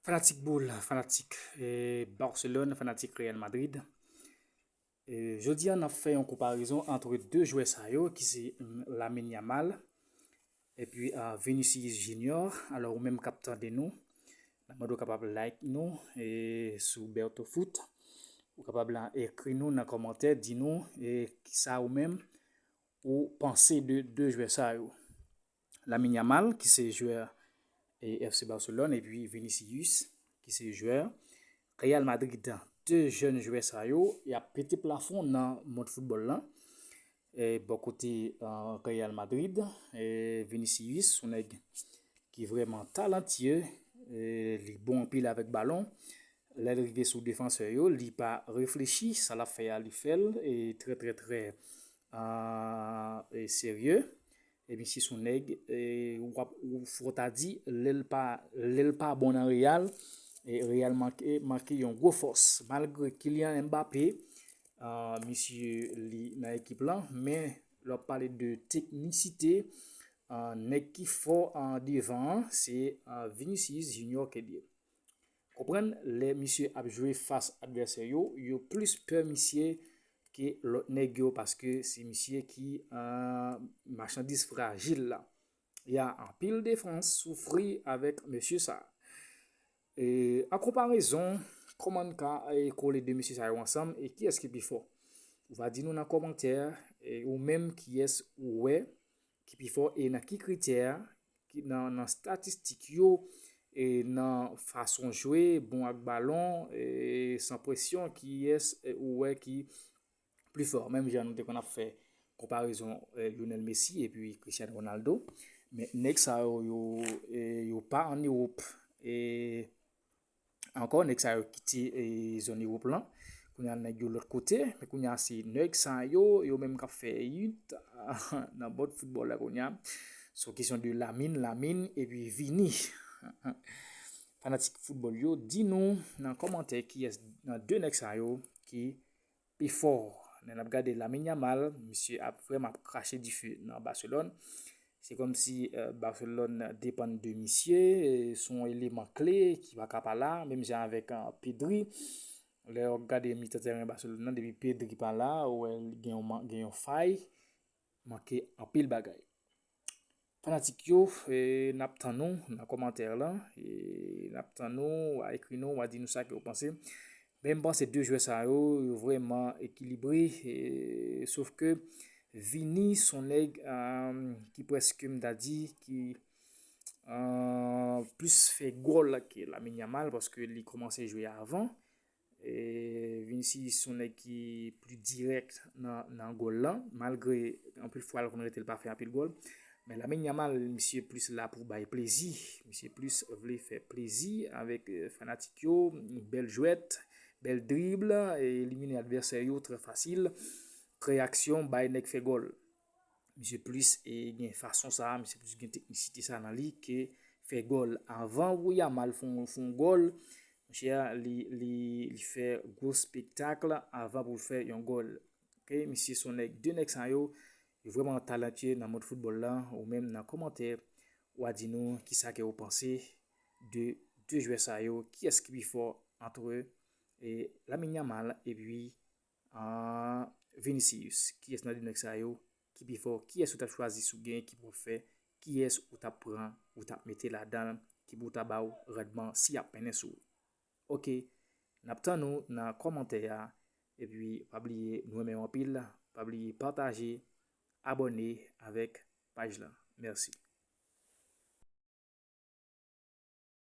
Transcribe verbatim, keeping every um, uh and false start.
Fanatik boul, fanatik eh, Barcelone, fanatik Real Madrid. Eh, jodi a, n ap fè yon konparezon antre de jwè sa yo, ki se mm, Lamine Yamal epi uh, Vinicius Junior. Alò, ou menm k ap tande nou, n ap mande w kapab like nou eh, sou Berto Foot. Ou kapab la ekri nou nan kòmantè, di nou eh, kisa ou menm ou panse de de jwè sa yo. Lamine Yamal, ki se jwè eh, F C Barcelone, epi Vinicius, ki se jwè Real Madrid. De jèn jwè sa yo, y ap pete plafon nan mond foutbòl lan. Eh, bò kote uh, Real Madrid, eh, Vinicius, se yon nèg ki vrèman talantye, eh, li bon anpil avèk balon. Lè l rive sou defansè yo, li pa reflechi, sa l ap fè a, li fè l, e trè, trè, trè uh, e serye. E misye se yon nèg, e w ap, ou fò ta di, lè l pa, lè l pa bon nan Real, e Real manke, manke yon gwo fòs. Malgre Kylian Mbappé, uh, misye li nan ekip lan, men lè w ap pale de teknisite, uh, nèg ki fò an devan an, se uh, Vinicius Junior ke l ye. Konprann, lè misye ap jwe fas advèsè yo, yo plis pè misye ke lòt nèg yo, paske se misye ki uh, machandiz frajil la. Y a anpil defans soufri avèk mesye sa. E, an konparezon, kòman n ka e, kole de mesye sa yo ansanm e kiyès ki pi fò? Ou va di nou nan kòmantè e, ou menm kiyès ou wè ki pi fò e nan ki kritè, ki nan, nan statistik yo, e nan fason jwe, bon ak balon, e san presyon, kiyès e, ou wè ki pli fò. Menm jan nou te konn ap fè konparezon eh, Lionel Messi epi Cristiano Ronaldo. Men nèg sa yo, yo, eh, yo pa an Ewòp. E ankò, nèg sa yo kite eh, zòn Ewòp lan. Kounye a nèg yo lòt kote, men kounye a se nèg sa yo, yo menm k ap fè hit nan mond foutbòl la kounye a. Se yon kesyon de Lamine, Lamine, epi Vini. Fanatik foutbòl yo, di nou nan kòmantè kiyès nan de nèg sa yo ki pi fò. Lè n ap gade Lamine Yamal, misye ap vrèman ap krache dife nan Barcelone. Se kòmsi eh, Barcelone depann de misye, eh, se yon eleman kle ki pa ka pa la, menm jan avèk eh, Pedri. Lè w ap gade mitan tèren Barcelone nan, depi Pedri pa la, ou wè gen yon, man- gen yon fay, manke anpil bagay. Fanatik yo, eh, n ap tann nou nan kòmantè lan. Eh, n ap tann nou, w a ekri nou, w a di nou sa ke w panse. Men m panse de jwè sa yo, yo vrèman ekilibre. Eh, sof ke Vini se yon nèg eh, ki prèske, m ta di, ki eh, plis fè gòl ke Lamine Yamal, paske li kòmanse jwe avan. E Vinicius se yon nèg ki pli dirèk nan, nan gòl lan, malgre anpil fwa l konn rete l pa fè anpil gòl. Men Lamine Yamal, misye plis la pou bay plezi. Misye plis vle fè plezi avèk eh, fanatik yo. Bèl jwèt, bèl drib, elimine advèsè yo trè fasil. Kreyasyon, bay nèg fè gòl. Misye plis e, gen fason sa, misye plis gen teknisite sa nan li ke fè gòl. Avan pou Yamal fè yon, fè yon gòl, monchè, li, li, li fè gwo spektak avan pou l fè yon gòl. Ok, misye se yon nèg, de nèg sa yo, yo vrèman talantye nan mond foutbòl lan. Ou menm nan kòmantè, w a di nou kisa ke w panse de de jwè sa yo, kiyès ki pi fò antre eh, Lamine Yamal epi ah, Vinicius? Kiyès nan de nèg sa yo ki pi fò? Kiyès ou t ap chwazi si w genyen ki pou fè? Kiyès ou t ap pran, ou t ap mete ladan l, ki pou ta ba w randman si y ap mennen sou ou? Ok, n ap tann ou nan kòmantè a, epi pa bliye nou renmen w anpil, pa bliye pataje, abòne avèk paj lan. Mèsi.